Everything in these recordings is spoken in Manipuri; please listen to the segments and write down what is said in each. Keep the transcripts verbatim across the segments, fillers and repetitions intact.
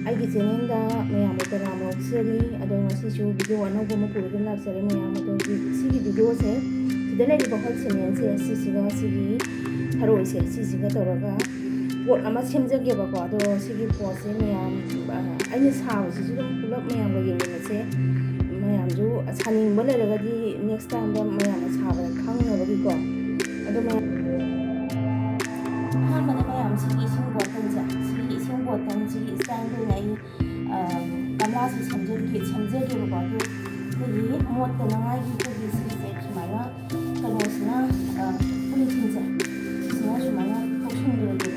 ꯑꯩꯒꯤ ꯆꯦꯅꯦꯜꯗ ꯃꯌꯥꯝꯕꯨ ꯇꯔꯥꯝꯅ ꯑꯣꯛꯆꯔꯤ꯫ ꯑꯗꯣ ꯉꯁꯤꯁꯨ ꯚꯤꯗꯤꯑꯣ ꯑꯅꯧꯕ ꯑꯃ ꯄꯨꯔꯒ ꯂꯥꯛꯆꯔꯦ ꯃꯌꯥꯝ꯫ ꯑꯗꯣ ꯁꯤꯒꯤ ꯚꯤꯗꯤꯑꯣꯁꯦ, ꯁꯤꯗ ꯂꯩꯔꯤꯕ ꯍꯣꯠ ꯁꯤꯃꯦꯟꯁꯦ, ꯁꯤꯁꯤꯒ ꯁꯤꯒꯤ ꯊꯔꯣꯏꯁꯦ, ꯁꯤꯁꯤꯒ ꯇꯧꯔꯒ ꯄꯣꯠ ꯑꯃ ꯁꯦꯝꯖꯒꯦꯕꯀꯣ꯫ ꯑꯗꯣ ꯁꯤꯒꯤ ꯄꯣꯠꯁꯦ ꯃꯌꯥꯝ, ꯑ, ꯑꯩꯅ ꯁꯥꯕꯁꯤꯁꯨ ꯑꯗꯨꯝ ꯄꯨꯂꯞ ꯃꯌꯥꯝꯒ ꯌꯦꯡꯃꯤꯟꯅꯁꯦ꯫ ꯃꯌꯥꯝꯁꯨ ꯁꯥꯅꯤꯡꯕ ꯂꯩꯔꯒꯗꯤ ꯅꯦꯛꯁ ꯇꯥꯏꯝꯗ ꯃꯌꯥꯝꯅ ꯁꯥꯕꯗ ꯈꯪꯅꯕꯒꯤꯀꯣ꯫ ꯑꯗꯣ ꯃꯌꯥꯝ, ꯑꯍꯥꯟꯕꯗ ꯃꯌꯥꯝ ꯁꯤꯒꯤ ꯏꯁꯤꯡ ꯕꯣꯇꯜꯁꯦ, ꯁꯤꯒꯤ ꯏꯁꯤꯡ ꯕꯣꯇꯜꯁꯤꯒꯤ ꯏꯁꯇꯥꯏꯜꯗ ꯑꯣꯏꯅ ꯑꯩ, ꯑ, ꯒꯝꯂꯥꯁꯦ ꯁꯦꯝꯖꯒꯦ, ꯁꯦꯝꯖꯒꯦꯕꯀꯣ꯫ ꯑꯗꯣ ꯑꯩꯈꯣꯏꯒꯤ ꯃꯣꯠꯇꯅꯉꯥꯏꯒꯤ ꯑꯩꯈꯣꯏꯒꯤ ꯁꯤꯁꯦ ꯁꯨꯃꯥꯏꯅ ꯀꯩꯅꯣꯁꯤꯅ, ꯑ, ꯄꯣꯂꯤꯊꯤꯟꯁꯦ, ꯁꯤꯁꯤꯅ ꯁꯨꯃꯥꯏꯅ ꯇꯧꯁꯤꯟꯈ꯭ꯔꯒꯦ꯫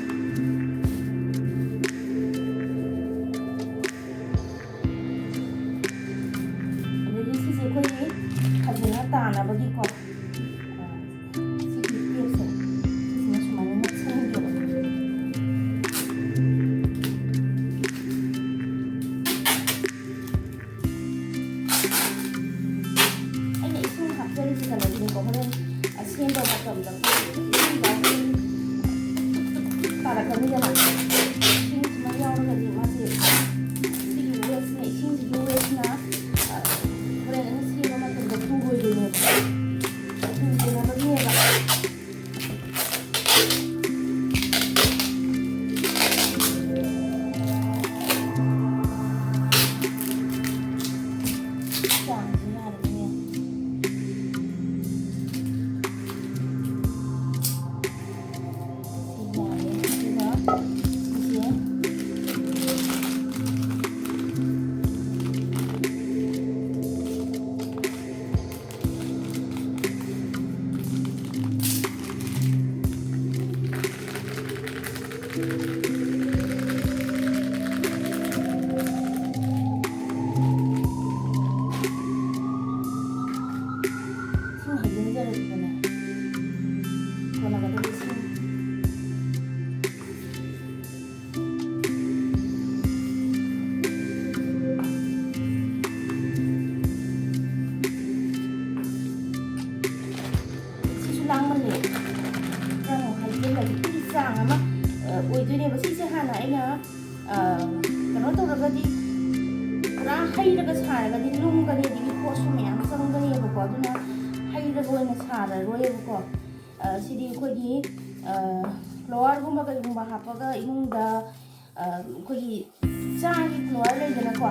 ꯑꯗꯒꯤ ꯁꯤꯁꯦ ꯑꯩꯈꯣꯏꯒꯤ ꯐꯖꯅ ꯇꯥꯅꯕꯒꯤꯀꯣ, ꯑ, ꯁꯤꯒꯤ ꯇꯦꯞꯁꯦ, ꯁꯤꯁꯤꯅ ꯁꯨꯃꯥꯏꯅ ꯅꯞꯁꯤꯟꯒꯦꯕ꯫ ꯑꯩꯅ ꯏꯁꯤꯡ ꯍꯥꯞꯆꯔꯤꯁꯤ ꯀꯩꯅꯣꯒꯤꯅꯤꯀꯣ, ꯍꯣꯔꯦꯟ, ꯑ, ꯁꯦꯝꯕ ꯃꯇꯝꯗ ꯑꯩꯈꯣꯏ ꯏꯁꯤꯡꯗ ꯇꯥꯔꯛꯀꯅꯤꯗꯅ꯫ ꯏꯁꯤꯡꯁꯤꯃ ꯌꯥꯎꯔꯒꯗꯤ ꯃꯥꯁꯦ, ꯁꯤꯒꯤ ꯋꯦꯁꯁꯤꯅ, ꯏꯁꯤꯡꯁꯤꯒꯤ ꯋꯦꯁꯁꯤꯅ, ꯑ, ꯍꯣꯔꯦꯟ ꯑꯩꯅ ꯁꯦꯝꯕ ꯃꯇꯝꯗ ꯄꯨꯔꯣꯏꯗꯣꯏꯅꯦꯕ꯫ ꯄꯨꯗꯅꯕꯒꯤꯅꯦꯕ꯫ ꯆꯥꯡꯁꯤ ꯌꯥꯔꯕꯅꯦ꯫ ꯁꯤ ꯌꯥꯔꯦ꯫ ꯑꯗꯨꯒ ꯁꯤꯁꯦ ꯏꯁꯤꯡ ꯍꯩꯖꯤꯟꯖꯔꯒꯦꯗꯅ꯫ ꯀꯣꯟꯅꯒꯗꯕ ꯏꯁꯤꯡ꯫ ꯁꯤꯁꯨ ꯂꯥꯡꯃꯜꯂꯦ꯫ ꯈꯔ ꯑꯃꯨꯛ ꯍꯩꯖꯤꯜꯂꯒꯦ꯫ ꯁꯤꯒꯤ ꯆꯥꯡ ꯑꯃ, ꯑ, ꯑꯣꯏꯗꯣꯏꯅꯦꯕ꯫ ꯁꯤꯁꯦ ꯍꯥꯟꯅ ꯑꯩꯅ, ꯑ, ꯀꯩꯅꯣ ꯇꯧꯔꯒꯗꯤ, ꯄꯨꯔꯥ ꯍꯩꯔꯒ ꯁꯥꯔꯒꯗꯤ ꯂꯨꯝꯒꯅꯤ, ꯑꯗꯒꯤ ꯄꯣꯠꯁꯨ ꯃꯌꯥꯝ ꯆꯪꯒꯅꯦꯕꯀꯣ꯫ ꯑꯗꯨꯅ ꯍꯩꯔꯒ ꯑꯣꯏꯅ ꯁꯥꯔꯔꯣꯏꯕꯀꯣ꯫ ꯑ, ꯁꯤꯗꯤ ꯑꯩꯈꯣꯏꯒꯤ, ꯑ, ꯐ꯭ꯂꯣꯋꯔꯒꯨꯝꯕ ꯀꯩꯒꯨꯝꯕ ꯍꯥꯞꯄꯒ ꯏꯃꯨꯡꯗ, ꯑ, ꯑꯩꯈꯣꯏꯒꯤ ꯆꯥꯒꯤ ꯐ꯭ꯂꯣꯋꯔ ꯂꯩꯗꯅꯀꯣ,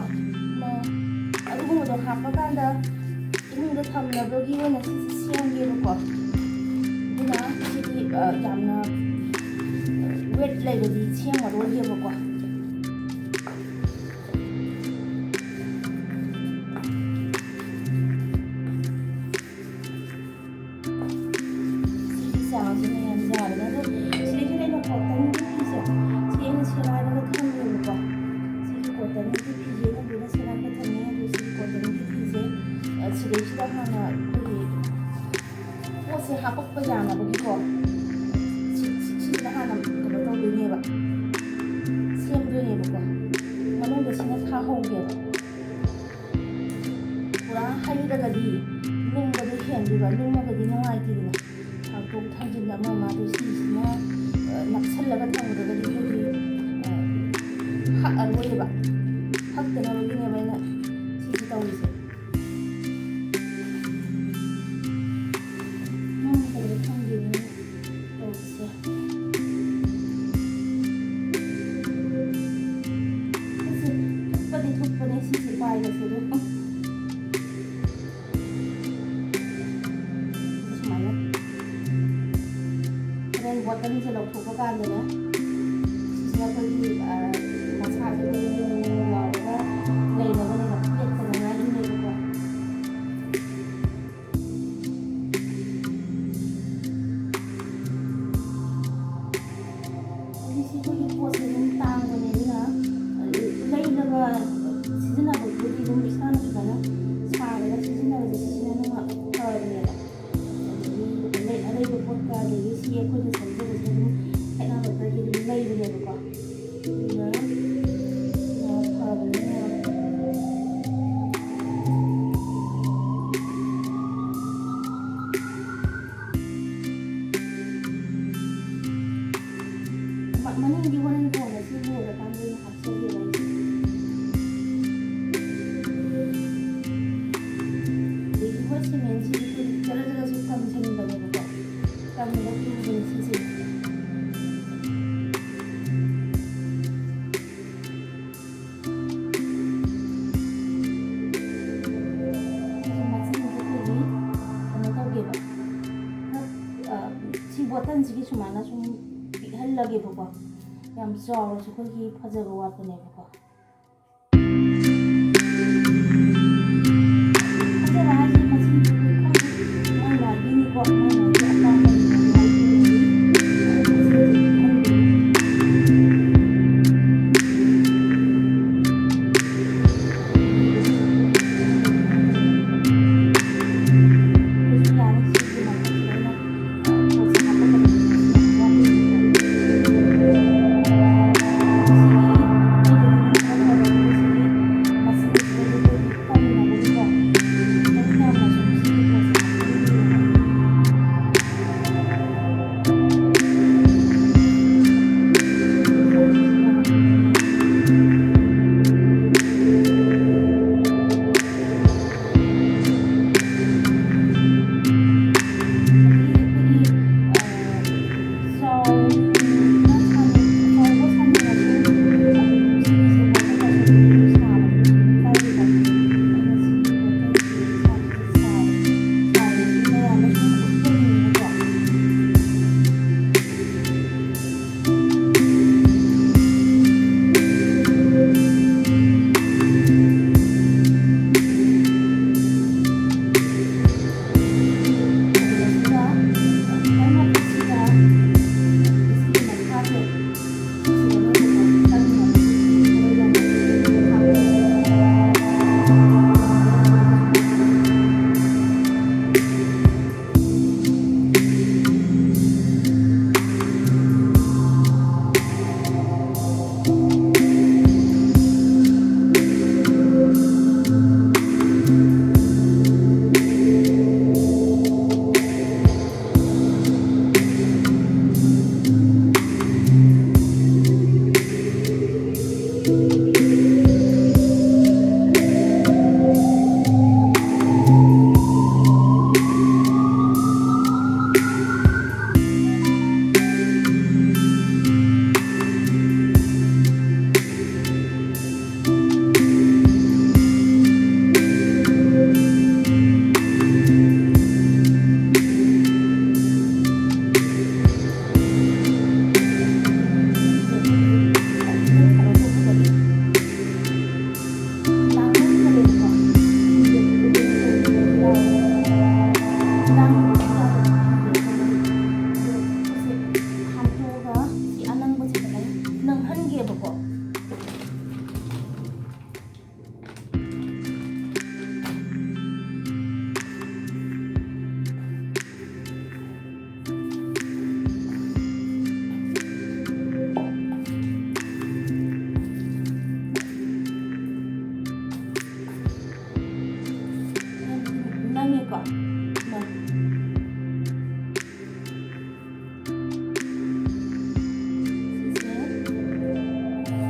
ꯑꯗꯨꯒꯨꯝꯕꯗꯣ ꯍꯥꯞꯄꯀꯥꯟꯗ ꯏꯃꯨꯡꯗ ꯊꯝꯅꯕꯒꯤ ꯑꯣꯏꯅ ꯁꯤꯁꯦ ꯁꯦꯝꯒꯦꯕꯀꯣ꯫ ꯑꯗꯨꯅ ꯁꯤꯗꯤ, ꯑ, ꯌꯥꯝꯅ ꯋꯦꯠ ꯂꯩꯕꯗꯤ ꯁꯦꯝꯃꯔꯣꯏꯒꯦꯕꯀꯣ꯫ ꯁꯤꯒꯤ ꯆꯥꯡꯁꯦ ꯃꯌꯥꯝ ꯌꯥꯔꯦ꯫ ꯑꯗꯣ ꯁꯤꯗꯩꯁꯤꯗ ꯑꯩꯅ ꯀꯣꯇꯟꯒꯤ ꯐꯤꯁꯦ, ꯁꯤ ꯑꯩꯅ ꯁꯦꯒꯥꯏꯔꯒ ꯊꯝꯃꯦꯕꯀꯣ꯫ ꯁꯤꯒꯤ ꯀꯣꯇꯟꯒꯤ ꯐꯤꯁꯦ ꯑꯩꯅ ꯂꯣꯏꯅ ꯁꯦꯒꯥꯏꯔꯒ ꯊꯝꯃꯦ꯫ ꯑꯗꯣ ꯁꯤꯒꯤ ꯀꯣꯇꯟꯒꯤ ꯐꯤꯁꯦ, ꯑ, ꯁꯤꯗꯩꯁꯤꯗ ꯍꯥꯟꯅ ꯑꯩꯈꯣꯏꯒꯤ ꯄꯣꯠꯁꯦ ꯍꯥꯄꯛꯄ ꯌꯥꯅꯕꯒꯤꯀꯣ, ꯁꯤ-, ꯁꯤ-, ꯁꯤꯁꯤꯅ ꯍꯥꯟꯅ ꯀꯩꯅꯣ ꯇꯧꯗꯣꯏꯅꯦꯕ, ꯁꯦꯝꯗꯣꯏꯅꯦꯕꯀꯣ꯫ ꯃꯅꯨꯡꯗ ꯁꯤꯅ ꯊꯥꯍꯧꯒꯦꯕ꯫ ꯄꯨꯔꯥ ꯍꯩꯔꯒꯗꯤ ꯂꯨꯝꯕꯗꯣ ꯍꯦꯟꯗꯣꯏꯕ, ꯂꯨꯝꯃꯒꯗꯤ ꯅꯨꯡꯉꯥꯏꯇꯦꯗꯅ꯫ ꯊꯥꯡꯇꯣꯛ ꯊꯥꯡꯖꯤꯟ ꯑꯃ ꯑꯃ, ꯑꯗꯨ ꯁꯤꯁꯤꯅ, ꯑ, ꯅꯞꯁꯜꯂꯒ ꯊꯝꯒꯗꯕꯗꯤ ꯑꯩꯈꯣꯏꯒꯤ, ꯑ, ꯍꯛꯑꯔꯣꯏꯕ꯫ ꯍꯛꯇꯅꯕꯒꯤꯅꯦꯕ ꯑꯩꯅ ꯁꯤꯁꯦ ꯇꯧꯔꯤꯁꯦ꯫ ꯃꯥꯡꯈ꯭ꯔꯦ ꯈꯪꯗꯦꯅꯦ ꯇꯧꯔꯤꯁꯦ꯫ ꯑꯁꯤ ꯊꯨꯞꯄꯗꯤ ꯊꯨꯞꯄꯅꯦ ꯁꯤꯁꯦ ꯄꯥꯏꯕꯁꯦ ꯑꯗꯨꯝ꯫ ꯁꯨꯃꯥꯏꯅ ꯍꯣꯔꯦꯟ ꯕꯣꯇꯜꯁꯦ ꯂꯧꯊꯣꯛꯄ ꯀꯥꯟꯗꯅꯦ, ꯁꯤꯁꯤꯅ ꯑꯩꯈꯣꯏꯒꯤ, ꯑ, ꯃꯁꯥꯁꯦ ꯑꯩꯈꯣꯏꯒꯤ ꯂꯤꯡ ꯂꯤꯡ ꯂꯥꯎꯔꯒ ꯂꯩꯅꯕꯅꯦꯕ, ꯄꯦꯠꯇꯅꯉꯥꯏꯒꯤꯅꯦꯕꯀꯣ꯫ ꯍꯧꯖꯤꯛꯁꯤ ꯑꯩꯈꯣꯏꯒꯤ ꯄꯣꯠꯁꯦ ꯑꯗꯨꯝ ꯇꯥꯡꯕꯅꯦ, ꯑꯗꯨꯅ ꯂꯩꯔꯒ ꯁꯤꯖꯤꯟꯅꯕꯕꯨꯗꯤ ꯑꯗꯨꯝ ꯏꯁꯥꯅ ꯐꯖꯅ ꯁꯥꯔꯒ ꯁꯤꯖꯤꯟꯅꯕꯁꯦ ꯁꯤꯁꯤꯅ ꯑꯗꯨꯝ ꯐꯕꯅꯦꯕ꯫ ꯑꯗꯒꯤ ꯑꯔꯩ-, ꯑꯔꯩꯕ ꯄꯣꯠꯀ ꯑꯗꯒꯤ ꯁꯤ ꯑꯩꯈꯣꯏꯅ ꯁꯦꯝꯖꯕꯁꯦ ꯑꯗꯨꯝ ꯈꯦꯠꯅꯕ ꯈꯔꯗꯤ ꯑꯗꯨꯝ ꯂꯩꯕꯅꯦꯕꯀꯣ꯫ ꯑꯗꯨꯅ, ꯑ, ꯐꯕꯅꯤꯅ꯫ ꯃ-, ꯃꯅꯤꯡꯒꯤ ꯍꯣꯔꯦꯟ ꯀꯣꯟꯅ ꯁꯤ ꯂꯣꯏꯔꯀꯥꯟꯗ ꯑꯣꯏꯅ ꯍꯥꯞꯆꯒꯦꯕ ꯑꯩꯁꯦ꯫ ꯍꯟꯗꯛꯀꯤ ꯁꯤꯁꯦ꯫ ꯁꯤꯁꯨ ꯃꯆꯤꯟꯁꯦ ꯑꯩꯈꯣꯏꯒꯤ ꯀꯩꯅꯣ ꯇꯧꯒꯦꯕ꯫ ꯈꯔ, ꯑ, ꯁꯤ ꯕꯣꯇꯜꯁꯤꯒꯤ ꯁꯨꯃꯥꯏꯅ ꯁꯨꯝ ꯄꯤꯛꯍꯜꯂꯒꯦꯕꯀꯣ꯫ ꯌꯥꯝ ꯆꯥꯎꯔꯁꯨ ꯑꯩꯈꯣꯏꯒꯤ ꯐꯖꯕ ꯋꯥꯠꯄꯅꯦꯕꯀꯣ꯫ ꯐꯖꯕ ꯍꯥꯏꯁꯦ ꯃꯁꯤꯡ ꯈꯪꯗꯦ꯫ ꯃꯥꯏ ꯃꯥꯏꯒꯤꯅꯤꯀꯣ, ꯃꯥꯏ ꯃꯥꯏꯒꯤ ꯑꯄꯥꯝꯕ ꯂꯩꯕꯅꯤ꯫ ꯌꯦꯡꯉꯦꯕꯀꯣ꯫ ꯅꯪꯉꯦꯀꯣ? ꯅꯪ꯫ ꯁꯤꯁꯦ꯫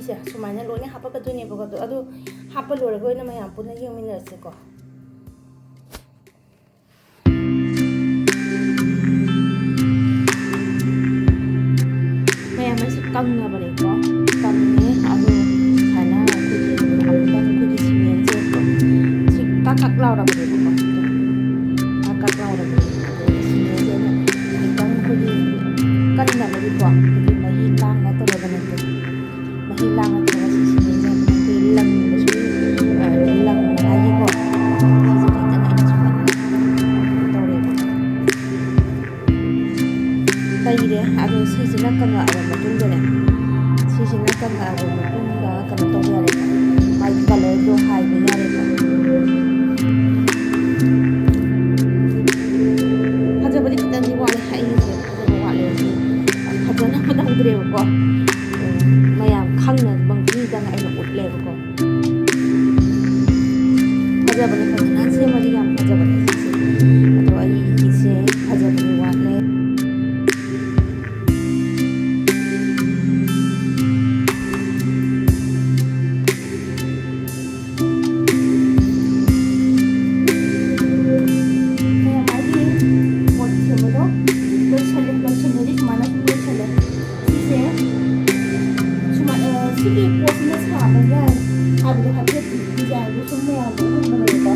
ꯁꯦ ꯁꯨꯃꯥꯏꯅ ꯂꯣꯏꯅ ꯍꯥꯞꯄꯛꯀꯗꯣꯏꯅꯦꯕꯀꯣ꯫ ꯑꯗꯣ ꯑꯗꯨ ꯍꯥꯞꯄ ꯂꯣꯏꯔꯒ ꯑꯣꯏꯅ ꯃꯌꯥꯝ ꯄꯨꯟꯅ ꯌꯦꯡꯃꯤꯟꯅꯔꯁꯤꯀꯣ꯫ ꯃꯌꯥꯝ ꯑꯁꯤ ꯀꯪꯉꯕꯅꯦꯀꯣ꯫ ꯀꯪꯉꯦ꯫ ꯑꯗꯣ ꯁꯨꯃꯥꯏꯅ ꯑꯩꯈꯣꯏꯒꯤ ꯑꯃꯨꯛꯇꯪ ꯑꯩꯈꯣꯏꯒꯤ ꯁꯤꯃꯦꯟꯁꯦ ꯁꯤ ꯀꯛ ꯀꯛ ꯂꯥꯎꯔꯕꯅꯦꯕꯀꯣ꯫ ꯀꯛ ꯀꯛ ꯂꯥꯎꯔꯕꯅꯦ꯫ ꯑꯗꯣ ꯁꯤꯃꯦꯟꯁꯦ ꯑꯩꯅ ꯈꯤꯇꯪ ꯑꯩꯈꯣꯏꯒꯤ ꯀꯟꯅꯕꯒꯤꯀꯣ, ꯑꯩꯈꯣꯏꯒꯤ ꯃꯍꯤ ꯂꯥꯡꯅ ꯇꯧꯔꯒꯅꯦ꯫ ꯃꯍꯤ ꯂꯥꯡꯉꯛꯇ꯭ꯔꯒ ꯁꯤ ꯁꯤꯡꯂꯤꯁꯤꯅ ꯑꯩꯈꯣꯏ ꯂꯪꯕꯁꯨ, ꯑ, ꯂꯪꯅꯉꯥꯏꯒꯤꯀꯣ꯫ ꯁꯤꯁꯦ ꯐꯖꯅ ꯑꯩꯅ ꯁꯨꯃꯥꯏꯅ ꯇꯧꯔꯦꯕꯀꯣ꯫ ꯇꯩꯔꯦ꯫ ꯑꯗꯣ ꯁꯤꯁꯤꯅ ꯀꯪꯉꯛꯑꯕ ꯃꯇꯨꯡꯗꯅꯦ, ꯁꯤꯁꯤꯅ ꯀꯪꯉꯛꯑꯕ ꯃꯇꯨꯡꯗ ꯀꯩꯅꯣ ꯇꯧꯕ ꯌꯥꯔꯦꯕ, ꯃꯥꯒꯤ ꯀꯂꯔꯗꯣ ꯍꯥꯏꯕ ꯌꯥꯔꯦꯕ꯫ ꯐꯖꯕꯗꯤ ꯈꯤꯇꯪꯗꯤ ꯋꯥꯠꯂꯦ ꯑꯩꯒꯤꯁꯦ꯫ ꯐꯖꯕ ꯋꯥꯠꯂꯦ꯫ ꯐꯖꯅ ꯐꯖꯍꯧꯗ꯭ꯔꯦꯕꯀꯣ꯫ ꯃꯌꯥꯝ ꯈꯪꯅꯕꯒꯤꯗꯪ ꯑꯩꯅ ꯎꯠꯂꯦꯕꯀꯣ꯫ ꯐꯖꯕꯅꯦ, ꯐꯖꯅ ꯁꯦꯝꯃꯗꯤ ꯌꯥꯝ ꯐꯖꯕꯅꯦ ꯁꯤꯁꯦ꯫ ꯑꯗꯣ ꯑꯩꯒꯤꯁꯦ ꯐꯖꯕꯗꯤ ꯋꯥꯠꯂꯦ꯫ ꯃꯌꯥꯝ ꯍꯥꯏꯗꯤ ꯄꯣꯠ ꯁꯦꯝꯕꯗꯣ ꯂꯣꯏꯁꯜꯂꯦ, ꯂꯣꯏꯁꯜꯂꯦꯗꯤ ꯁꯨꯃꯥꯏꯅ ꯁꯨꯝ ꯂꯣꯏꯁꯜꯂꯦ꯫ ꯁꯤꯁꯦ ꯁꯨꯃꯥꯏ-, ꯑ, ꯁꯤꯒꯤ ꯄꯣꯠꯁꯤꯅ ꯁꯥꯕ ꯌꯥꯏ ꯍꯥꯏꯕꯗꯣ ꯍꯥꯏꯐꯦꯠ ꯗꯤꯖꯥꯏꯟꯗꯣ ꯁꯨꯝ ꯃꯌꯥꯝꯗ ꯎꯍꯟꯕꯅꯦꯕꯀꯣ꯫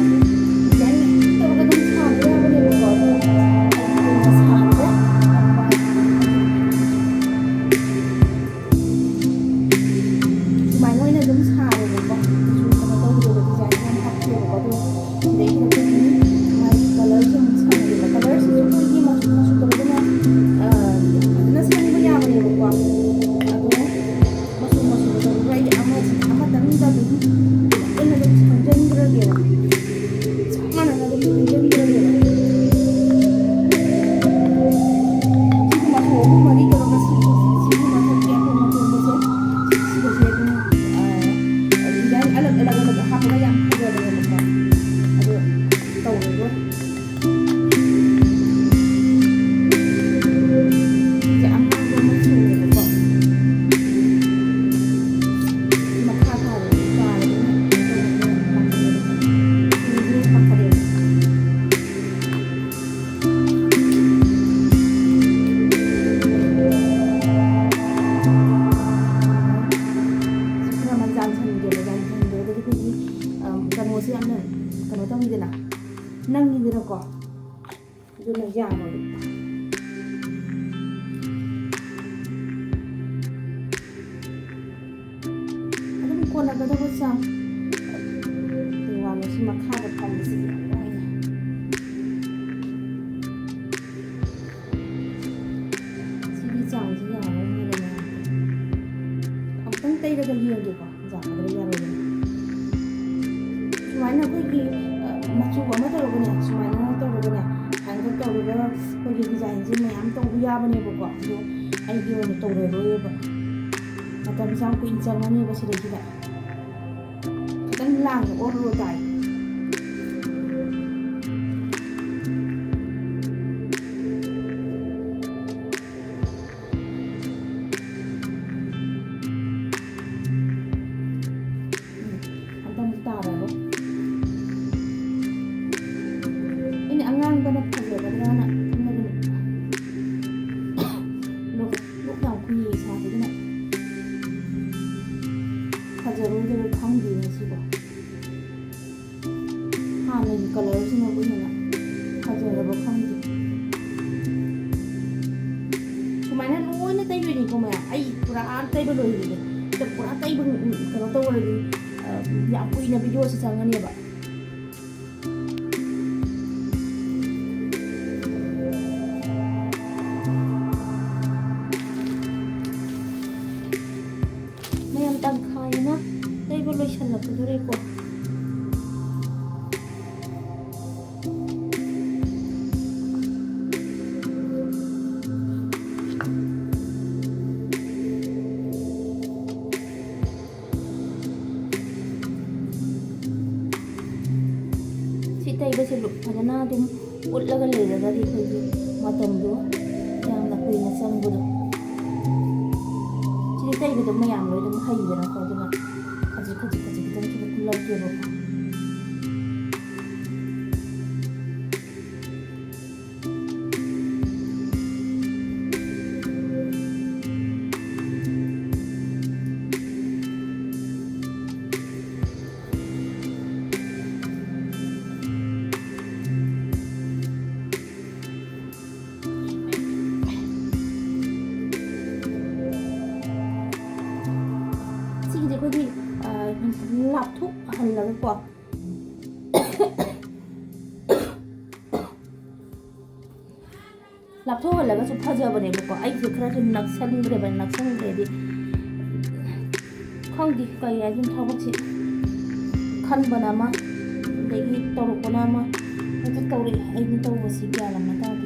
ꯗꯤꯖꯥꯏꯟ ꯃꯌꯥꯝ ꯇꯧꯔꯒ ꯑꯗꯨꯝ ꯁꯥꯕ ꯌꯥꯕꯅꯦꯕꯀꯣ꯫ ꯑꯗꯣ ꯑꯩꯒꯤ ꯑꯣꯏꯅ ꯁꯥꯍꯟꯗ꯭ꯔꯦ꯫ ꯁꯨꯃꯥꯏꯅ ꯑꯣꯏꯅ ꯑꯗꯨꯝ ꯁꯥꯔꯦꯕꯀꯣ꯫ ꯀꯩꯁꯨ ꯀꯩꯅꯣ ꯇꯧꯗꯦꯕ, ꯗꯤꯖꯥꯏꯟ ꯌꯥꯝ ꯍꯥꯞꯇꯦꯕꯀꯣ꯫ ꯑꯗꯣ ꯁꯤꯗꯩꯁꯤꯗ ꯑꯩꯈꯣꯏꯒꯤ ꯃꯥꯒꯤ ꯀꯂꯔꯁꯦ ꯑꯃꯨꯛ ꯁꯪꯉꯦꯕ꯫ ꯀꯂꯔꯁꯤꯁꯨ ꯑꯩꯈꯣꯏꯒꯤ ꯃꯆꯨ ꯃꯆꯨ ꯇꯧꯗꯅ, ꯑ, ꯐꯖꯅ ꯁꯪꯕ ꯌꯥꯕꯅꯦꯕꯀꯣ꯫ ꯑꯗꯣ ꯃꯆꯨ ꯃꯆꯨ ꯇꯧꯔꯒ ꯑꯩꯗꯤ ꯑꯃꯁꯤ ꯑꯃꯇꯪꯗ ꯑꯗꯨꯝ ꯄꯨꯂꯞ ꯑꯣꯏꯅ ꯑꯗꯨꯝ ꯁꯪꯖꯟꯈ꯭ꯔꯒꯦꯕ꯫ ꯆꯞ ꯃꯥꯟꯅꯅ ꯑꯗꯨꯝ ꯁꯪꯖꯟꯈ꯭ꯔꯒꯦꯕ꯫ ꯁꯤꯒꯤ ꯃꯆꯨ ꯑꯍꯨꯝ ꯃꯔꯤ ꯇꯧꯔꯒ ꯁꯤꯒꯤ, ꯁꯤꯒꯤ ꯃꯊꯛꯀꯤ ꯑꯇꯣꯡ ꯑꯇꯣꯡꯕꯁꯦ, ꯁꯤꯒꯁꯦ ꯑꯗꯨꯝ, ꯑ, ꯗꯤꯖꯥꯏꯟ ꯑꯂꯛ ꯑꯂꯛ ꯑꯂꯛ ꯍꯥꯞꯄꯒ ꯌꯥꯝ ꯐꯖꯕꯅꯦꯕꯀꯣ꯫ ꯑꯗꯣ ꯇꯧꯔꯒ ꯁꯤꯁꯦ ꯑꯉꯥꯡꯕ ꯃꯆꯨꯅꯦꯕꯀꯣ꯫ ꯀꯩꯅꯣꯁꯦ ꯌꯥꯝꯅ ꯀꯩꯅꯣ ꯇꯧꯋꯤꯗꯅ, ꯅꯪꯉꯤꯗꯅꯀꯣ, ꯑꯗꯨꯅ ꯌꯥꯔꯣꯏ꯫ ꯑꯗꯨꯝ ꯀꯣꯟꯅꯒꯗꯕ ꯆꯥꯡ꯫ ꯑꯗꯨꯒꯤ ꯋꯥꯅꯤ, ꯁꯤ ꯃꯈꯥꯗ ꯐꯝꯕꯁꯤꯗꯤ ꯌꯥꯝ ꯋꯥꯏꯅꯦ꯫ ꯁꯤꯒꯤ ꯆꯥꯡꯁꯤ ꯌꯥꯔꯣꯏ ꯍꯥꯏꯔꯦ ꯃꯌꯥꯝ꯫ ꯑꯃꯨꯛꯇꯪ ꯇꯩꯔꯒ ꯌꯦꯡꯒꯦꯀꯣ, ꯌꯥꯒꯗ꯭ꯔꯥ ꯌꯥꯔꯣꯏꯗ꯭ꯔꯥ꯫ ꯁꯨꯃꯥꯏꯅ ꯑꯩꯈꯣꯏꯒꯤ, ꯑ, ꯃꯆꯨ ꯑꯃ ꯇꯧꯔꯒꯅꯦ, ꯁꯨꯃꯥꯏꯅ ꯇꯧꯔꯒꯅꯦ, ꯍꯥꯏꯅ ꯇꯧꯔꯒ ꯑꯩꯈꯣꯏꯒꯤ ꯗꯤꯖꯥꯏꯟꯁꯦ ꯃꯌꯥꯝ ꯇꯧꯕ ꯌꯥꯕꯅꯦꯕꯀꯣ꯫ ꯑꯗꯣ ꯑꯩꯒꯤ ꯑꯣꯏꯅ ꯇꯧꯔꯔꯣꯏꯕ꯫ ꯃꯇꯝꯁꯦ ꯌꯥꯝ ꯀꯨꯏꯅ ꯆꯪꯉꯅꯦꯕ ꯁꯤꯗꯩꯁꯤꯗ꯫ ꯈꯤꯇꯪ ꯂꯥꯡꯅ ꯑꯣꯜꯂꯨꯔ ꯇꯥꯏ꯫ ꯎꯝ, ꯍꯟꯗꯛ ꯇꯥꯔꯔꯣꯏ꯫ ꯑꯩꯅ ꯑꯉꯥꯡꯕꯅ ꯐꯖꯒꯗ꯭ꯔꯥꯅ ꯈꯟꯕꯅꯤ꯫ ꯂꯣꯛ, ꯂꯣꯛ ꯌꯥꯝ ꯈꯨꯏꯌꯦ ꯏꯁꯥꯁꯦ, ꯑꯗꯨꯅ ꯐꯖꯔꯣꯏꯗꯣꯏꯔꯥ ꯈꯪꯗꯦ ꯉꯁꯤꯗꯣ꯫ ꯍꯥꯟꯅꯒꯤ ꯀꯂꯔꯁꯤꯅꯕꯨ ꯍꯦꯟꯅ ꯐꯖꯔꯕ ꯈꯪꯗꯦ꯫ ꯁꯨꯃꯥꯏꯅ ꯂꯣꯏꯅ ꯇꯩꯗꯣꯏꯅꯤꯀꯣ ꯃꯌꯥꯝ꯫ ꯑꯩ ꯄꯨꯔꯥ ꯇꯩꯕ ꯂꯣꯏꯔꯦ꯫ ꯑꯗ ꯄꯨꯔꯥ ꯇꯩꯕ, ꯎꯝ, ꯀꯩꯅꯣ ꯇꯧꯔꯗꯤ, ꯑ, ꯌꯥꯝ ꯀꯨꯏꯅ ꯚꯤꯗꯤꯑꯣꯁꯦ ꯆꯪꯉꯅꯦꯕ꯫ ꯃꯌꯥꯝ ꯇꯪꯈꯥꯏ ꯑꯃ ꯇꯩꯕ ꯂꯣꯏꯁꯜꯂꯛꯀꯗꯣꯔꯦꯀꯣ꯫ ꯁꯤ ꯇꯩꯕꯁꯦ ꯐꯖꯅ ꯑꯗꯨꯝ ꯎꯠꯂꯒ ꯂꯩꯔꯒꯗꯤ ꯑꯩꯈꯣꯏꯒꯤ ꯃꯇꯝꯗꯣ ꯌꯥꯝꯅ ꯀꯨꯏꯅ ꯆꯪꯕꯗꯣ꯫ ꯁꯤꯗꯤ ꯇꯩꯕꯗꯣ ꯃꯌꯥꯝ ꯂꯣꯏ ꯑꯗꯨꯝ ꯍꯩꯗꯅꯀꯣ, ꯑꯗꯨꯅ ꯈꯖꯤꯛ ꯈꯖꯤꯛ ꯈꯖꯤꯛ ꯈꯤꯇꯪ ꯈꯤꯇꯪ ꯎꯠꯂꯛꯀꯦꯕꯀꯣ꯫ ꯀꯣ꯫ ꯂꯥꯞꯊꯣꯛꯍꯜꯂꯒꯁꯨ ꯐꯖꯕꯅꯦꯕꯀꯣ꯫ ꯑꯩꯁꯦ ꯈꯔꯁꯨ ꯅꯛꯁꯟꯈ꯭ꯔꯦꯕ, ꯅꯛꯁꯟꯈ꯭ꯔꯦꯗꯤ ꯈꯪꯗꯦ ꯀꯩ ꯍꯥꯏꯗꯣꯏꯅꯣ꯫ ꯊꯕꯛꯁꯤ ꯈꯟꯕꯅ ꯑꯃ, ꯑꯗꯒꯤ ꯇꯧꯔꯛꯄꯅ ꯑꯃ, ꯍꯦꯛꯇ ꯇꯧꯔꯛꯑꯦ꯫ ꯑꯩꯅ ꯇꯧꯕꯁꯤ ꯒ꯭ꯌꯥꯟ ꯑꯃ ꯇꯥꯗꯦ꯫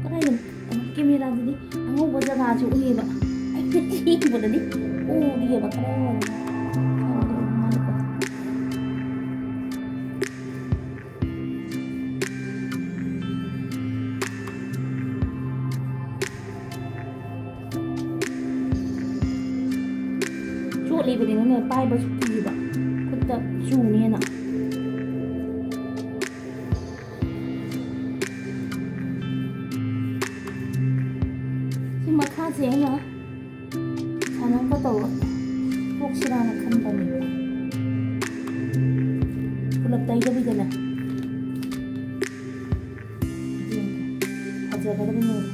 ꯀꯗꯥꯏꯗꯅꯣ? ꯀꯦꯃꯦꯔꯥꯗꯗꯤ ꯑꯉꯧꯕ ꯖꯒꯥꯁꯨ ꯎꯏꯌꯦꯕ, ꯑꯩꯅ ꯊꯤꯕꯗꯗꯤ ꯎꯗꯦꯕ꯫ ꯀꯗꯥꯏ ꯋꯥꯏꯗꯅꯣ? ꯆꯣꯠꯂꯤꯕꯅꯤꯅꯅꯦ, ꯄꯥꯏꯕꯁꯨ ꯀꯤꯕ, ꯈꯨꯠꯇ ꯆꯨꯅꯦꯅ꯫ ꯁꯤ ꯃꯈꯥꯁꯦ ꯑꯩꯅ ꯁꯥꯟꯅꯕ ꯇꯧꯔ ꯇꯣꯛꯁꯤꯔꯥꯅ ꯈꯟꯕꯅꯦꯕ꯫ ꯄꯨꯂꯞ ꯇꯩꯗꯕꯤꯗꯅꯦ꯫ ꯌꯦꯡꯒꯦ꯫ ꯐꯖꯒꯗꯕ ꯌꯦꯡꯒꯦ꯫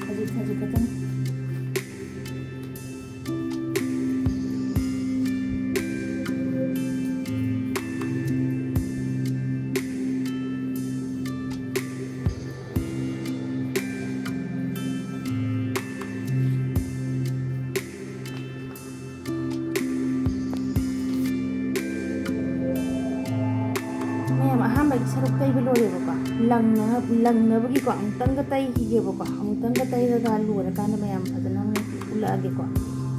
ꯈꯖꯤꯛ ꯈꯖꯤꯛ ꯈꯛꯇꯪ꯫ ꯃꯌꯥꯝ, ꯑꯍꯥꯟꯕꯒꯤ ꯁꯔꯨꯛ ꯇꯩꯕ ꯂꯣꯏꯔꯦꯕꯀꯣ꯫ ꯂꯪꯅ-, ꯂꯪꯅꯕꯒꯤꯀꯣ ꯑꯃꯨꯛꯇꯪꯒ ꯇꯩꯈꯤꯒꯦꯕꯀꯣ꯫ ꯑꯃꯨꯛꯇꯪꯒ ꯇꯩꯔꯒ ꯂꯣꯏꯔꯀꯥꯟꯗ ꯃꯌꯥꯝ ꯐꯖꯅ ꯑꯃꯨꯛ ꯎꯠꯂꯛꯑꯒꯦꯀꯣ꯫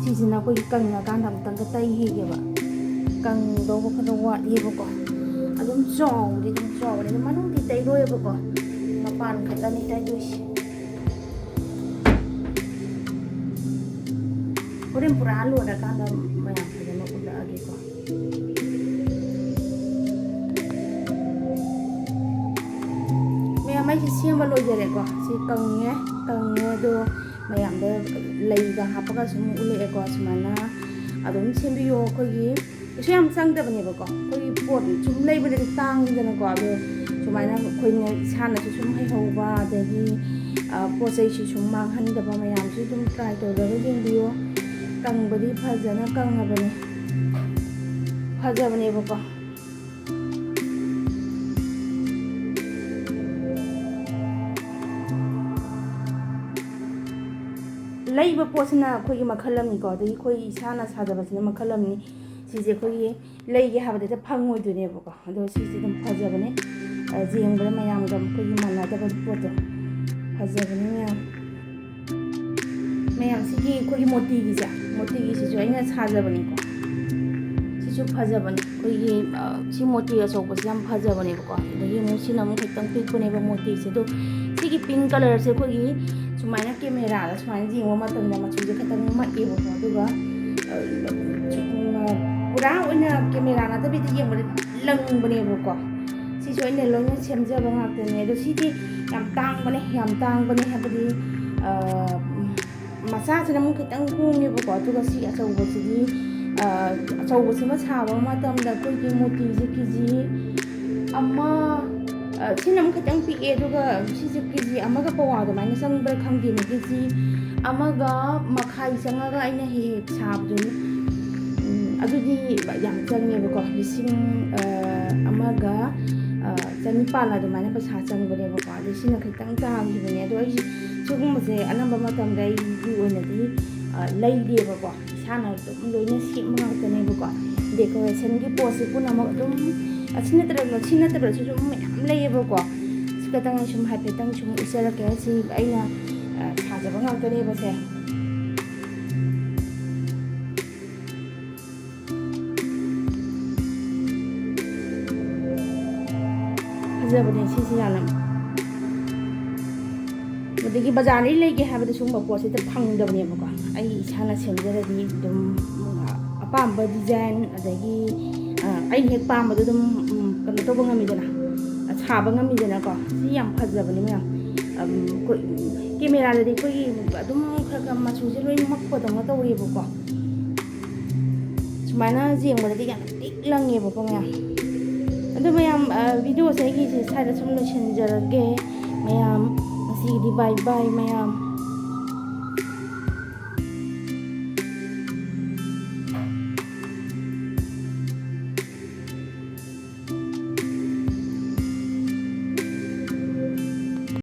ꯁꯤꯁꯤꯅ ꯑꯩꯈꯣꯏꯒꯤ ꯀꯪꯉꯀꯥꯟꯗ ꯑꯃꯨꯛꯇꯪꯒ ꯇꯩꯈꯤꯒꯦꯕ꯫ ꯀꯪꯗꯧꯕ ꯈꯔ ꯋꯥꯠꯂꯤꯕꯀꯣ꯫ ꯑꯗꯨꯝ ꯆꯥꯎꯕꯗꯤ ꯑꯗꯨꯝ ꯆꯥꯎꯕꯅꯤ, ꯑꯗꯨꯝ ꯃꯅꯨꯡꯗꯤ ꯇꯩꯔꯣꯏꯕꯀꯣ꯫ ꯃꯄꯥꯟ ꯈꯛꯇꯅꯤ ꯇꯩꯗꯣꯏꯁꯦ꯫ ꯍꯣꯔꯦꯟ ꯄꯨꯔꯥ ꯂꯣꯏꯔꯀꯥꯟꯗ ꯃꯌꯥꯝ ꯐꯖꯅ ꯎꯠꯂꯛꯑꯒꯦꯀꯣ꯫ ꯃꯌꯥꯝ, ꯑꯩꯁꯦ ꯁꯦꯝꯕ ꯂꯣꯏꯖꯔꯦꯀꯣ꯫ ꯁꯤ ꯀꯪꯉꯦ, ꯀꯪꯉꯦ ꯑꯗꯣ ꯃꯌꯥꯝꯗ ꯂꯩꯒ ꯍꯥꯞꯄꯒ ꯁꯨꯝ ꯎꯠꯂꯛꯑꯦꯀꯣ꯫ ꯁꯨꯃꯥꯏꯅ ꯑꯗꯨꯝ ꯁꯦꯝꯕꯤꯌꯣ꯫ ꯑꯩꯈꯣꯏꯒꯤ ꯀꯩꯁꯨ ꯌꯥꯝ ꯆꯪꯗꯕꯅꯦꯕꯀꯣ꯫ ꯑꯩꯈꯣꯏꯒꯤ ꯄꯣꯠ ꯁꯨꯝ ꯂꯩꯕꯗꯗꯤ ꯇꯥꯡꯉꯤꯗꯅꯀꯣ꯫ ꯑꯗꯣ ꯁꯨꯃꯥꯏꯅ ꯑꯩꯈꯣꯏꯅ ꯏꯁꯥꯅꯁꯨ ꯁꯨꯝ ꯍꯩꯍꯧꯕ, ꯑꯗꯒꯤ ꯑ, ꯄꯣꯠ ꯆꯩꯁꯨ ꯁꯨꯝ ꯃꯥꯡꯍꯟꯗꯕ꯫ ꯃꯌꯥꯝꯁꯨ ꯑꯗꯨꯝ try ꯇꯧꯔꯒ ꯌꯦꯡꯕꯤꯌꯣ꯫ ꯀꯪꯕꯗꯤ ꯐꯖꯅ ꯀꯪꯉꯕꯅꯦ, ꯐꯖꯕꯅꯦꯕꯀꯣ꯫ ꯂꯩꯕ ꯄꯣꯠꯁꯤꯅ ꯑꯩꯈꯣꯏꯒꯤ ꯃꯈꯜ ꯑꯃꯅꯤꯀꯣ, ꯑꯗꯒꯤ ꯑꯩꯈꯣꯏ ꯏꯁꯥꯅ ꯁꯥꯖꯕꯁꯤꯅ ꯃꯈꯜ ꯑꯃꯅꯤ꯫ ꯁꯤꯁꯦ ꯑꯩꯈꯣꯏꯒꯤ ꯂꯩꯒꯦ ꯍꯥꯏꯕꯗ ꯍꯦꯛꯇ ꯐꯪꯉꯣꯏꯗꯣꯏꯅꯦꯕꯀꯣ꯫ ꯑꯗꯣ ꯁꯤꯁꯦ ꯑꯗꯨꯝ ꯐꯖꯕꯅꯦ꯫ ꯑ, ꯌꯦꯡꯕꯗ ꯃꯌꯥꯝꯒ ꯑꯩꯈꯣꯏꯒꯤ ꯃꯥꯟꯅꯗꯕ ꯄꯣꯠꯇꯣ ꯐꯖꯕꯅꯦ ꯃꯌꯥꯝ꯫ ꯃꯌꯥꯝ ꯁꯤꯒꯤ ꯑꯩꯈꯣꯏꯒꯤ ꯃꯣꯇꯤꯒꯤꯁꯦ, ꯃꯣꯇꯤꯒꯤꯁꯤꯁꯨ ꯑꯩꯅ ꯁꯥꯖꯕꯅꯤꯀꯣ꯫ ꯁꯤꯁꯨ ꯐꯖꯕꯅꯦ꯫ ꯑꯩꯈꯣꯏꯒꯤ, ꯑ, ꯁꯤ ꯃꯣꯇꯤ ꯑꯆꯧꯕꯁꯦ ꯌꯥꯝ ꯐꯖꯕꯅꯦꯕꯀꯣ꯫ ꯑꯗꯒꯤ ꯑꯃꯨꯛ ꯁꯤꯅ ꯑꯃꯨꯛ ꯈꯤꯇꯪ ꯄꯤꯛꯄꯅꯦꯕ ꯃꯣꯇꯤꯁꯦ꯫ ꯑꯗꯣ ꯁꯤꯒꯤ pink colourꯁꯦ ꯑꯩꯈꯣꯏꯒꯤ ꯁꯨꯃꯥꯏꯅ cameraꯗ ꯁꯨꯃꯥꯏꯅ ꯌꯦꯡꯕ ꯃꯇꯝꯗ ꯃꯆꯨꯁꯦ ꯈꯤꯇꯪ ꯃꯛꯑꯦꯕꯀꯣ꯫ ꯑꯗꯨꯒ, ꯑ, ꯄꯨꯔꯥ ꯑꯣꯏꯅ camera ꯅꯠꯇꯕꯤꯗ ꯌꯦꯡꯕꯗ ꯂꯪꯕꯅꯦꯕꯀꯣ꯫ ꯁꯤꯁꯨ ꯑꯩꯅ ꯂꯣꯏꯅ ꯁꯦꯝꯖꯕ ꯉꯥꯛꯇꯅꯦ꯫ ꯑꯗꯣ ꯁꯤꯗꯤ ꯌꯥꯝ ꯇꯥꯡꯕꯅꯦ, ꯌꯥꯝ ꯇꯥꯡꯕꯅꯦ ꯍꯥꯏꯕꯗꯤ, ꯑ, ꯃꯆꯥꯁꯤꯅ ꯑꯃꯨꯛ ꯈꯤꯇꯪ ꯍꯣꯡꯉꯦꯕꯀꯣ꯫ ꯑꯗꯨꯒ ꯁꯤ ꯑꯆꯧꯕꯁꯤꯗꯤ, ꯑ, ꯑꯆꯧꯕꯁꯤꯃ ꯁꯥꯕ ꯃꯇꯝꯗ ꯑꯩꯈꯣꯏꯒꯤ ꯃꯣꯇꯤꯁꯦ ꯀꯦ ꯖꯤ ꯑꯃ, ꯑ, ꯁꯤꯅ ꯑꯃꯨꯛ ꯈꯤꯇꯪ ꯄꯤꯛꯑꯦ꯫ ꯑꯗꯨꯒ ꯁꯤꯁꯦ ꯀꯦ ꯖꯤ ꯑꯃꯒ ꯄꯋꯥ ꯑꯗꯨꯃꯥꯏꯅ ꯆꯪꯕ꯭ꯔꯥ ꯈꯪꯗꯦꯅꯦ꯫ ꯀꯦ ꯖꯤ ꯑꯃꯒ ꯃꯈꯥꯏ ꯆꯪꯉꯒ ꯑꯩꯅ ꯍꯦꯛ ꯍꯦꯛ ꯁꯥꯕꯗꯨꯅꯤ꯫ ꯎꯝ, ꯑꯗꯨꯗꯤ ꯌꯥꯝ ꯆꯪꯉꯦꯕꯀꯣ꯫ ꯂꯤꯁꯤꯡ, ꯑ, ꯑꯃꯒ, ꯑ, ꯆꯅꯤꯄꯥꯜ ꯑꯗꯨꯃꯥꯏꯅ ꯄꯩꯁꯥ ꯆꯪꯕꯅꯦꯕꯀꯣ꯫ ꯑꯗꯩ ꯁꯤꯅ ꯈꯤꯇꯪ ꯇꯥꯈꯤꯕꯅꯦ꯫ ꯑꯗꯣ ꯑꯩꯁꯦ ꯁꯤꯒꯨꯝꯕꯁꯦ ꯑꯅꯝꯕ ꯃꯇꯝꯗ ꯑꯩꯒꯤ ꯑꯣꯏꯅꯗꯤ, ꯑ, ꯂꯩꯗꯦꯕꯀꯣ꯫ ꯏꯁꯥꯅ ꯑꯗꯨꯝ ꯂꯣꯏꯅ ꯁꯦꯝꯕ ꯉꯥꯛꯇꯅꯦꯕꯀꯣ꯫ Decorationꯒꯤ ꯄꯣꯠꯁꯦ ꯄꯨꯝꯅꯃꯛ ꯑꯗꯨꯝ ꯑꯁꯤ ꯅꯠꯇ꯭ꯔꯒ, ꯁꯤ ꯅꯠꯇ꯭ꯔꯁꯨ ꯑꯗꯨꯝ ꯃꯌꯥꯝ ꯂꯩꯌꯦꯕꯀꯣ꯫ ꯁꯤ ꯈꯛꯇꯪ ꯑꯩ ꯁꯨꯝ ꯍꯥꯏꯐꯦꯠꯇꯪ ꯁꯨꯝ ꯎꯠꯆꯔꯛꯀꯦ꯫ ꯁꯤ ꯑꯩꯅ, ꯑ, ꯁꯥꯖꯕ ꯉꯥꯛꯇꯅꯦꯕꯁꯦ꯫ ꯐꯖꯕꯅꯦ ꯁꯤꯁꯦ ꯌꯥꯝꯅ꯫ ꯑꯗꯒꯤ ꯕꯖꯥꯔꯗꯒꯤ ꯂꯩꯒꯦ ꯍꯥꯏꯕꯗ ꯁꯤꯒꯨꯝꯕ ꯄꯣꯠꯁꯦ ꯍꯦꯛꯇ ꯐꯪꯗꯕꯅꯦꯕꯀꯣ꯫ ꯑꯩ ꯏꯁꯥꯅ ꯁꯦꯝꯖꯔꯗꯤ ꯑꯗꯨꯝ, ꯎꯝ, ꯑꯄꯥꯝꯕ design, ꯑꯗꯒꯤ, ꯑ, ꯑꯩꯅ ꯍꯦꯛ ꯄꯥꯝꯕꯗꯣ ꯑꯗꯨꯝ, ꯎꯝ, ꯀꯩꯅꯣ ꯇꯧꯕ ꯉꯝꯃꯤꯗꯅ, ꯁꯥꯕ ꯉꯝꯃꯤꯗꯅꯀꯣ꯫ ꯁꯤ ꯌꯥꯝ ꯐꯖꯕꯅꯦ ꯃꯌꯥꯝ꯫ ꯑꯝ, ꯑꯩꯈꯣꯏ cameraꯗꯗꯤ ꯑꯩꯈꯣꯏꯒꯤ ꯑꯗꯨꯝ ꯈꯔ ꯈꯔ ꯃꯆꯨꯁꯦ ꯂꯣꯏ ꯃꯛꯄꯗꯧꯅ ꯇꯧꯋꯦꯕꯀꯣ꯫ ꯁꯨꯃꯥꯏꯅ ꯌꯦꯡꯕꯗꯗꯤ ꯌꯥꯝ ꯊꯤꯛ ꯂꯪꯉꯦꯕꯀꯣ ꯃꯌꯥꯝ꯫ ꯑꯗꯨ ꯃꯌꯥꯝ, ꯑ, videoꯁꯦ ꯑꯩꯒꯤꯁꯦ ꯁ꯭ꯋꯥꯏꯗ ꯁꯨꯝ ꯂꯣꯏꯁꯤꯟꯖꯔꯒꯦ꯫ ꯃꯌꯥꯝ ꯁꯤꯗꯤ ꯕꯥꯏ ꯕꯥꯏ ꯃꯌꯥꯝ꯫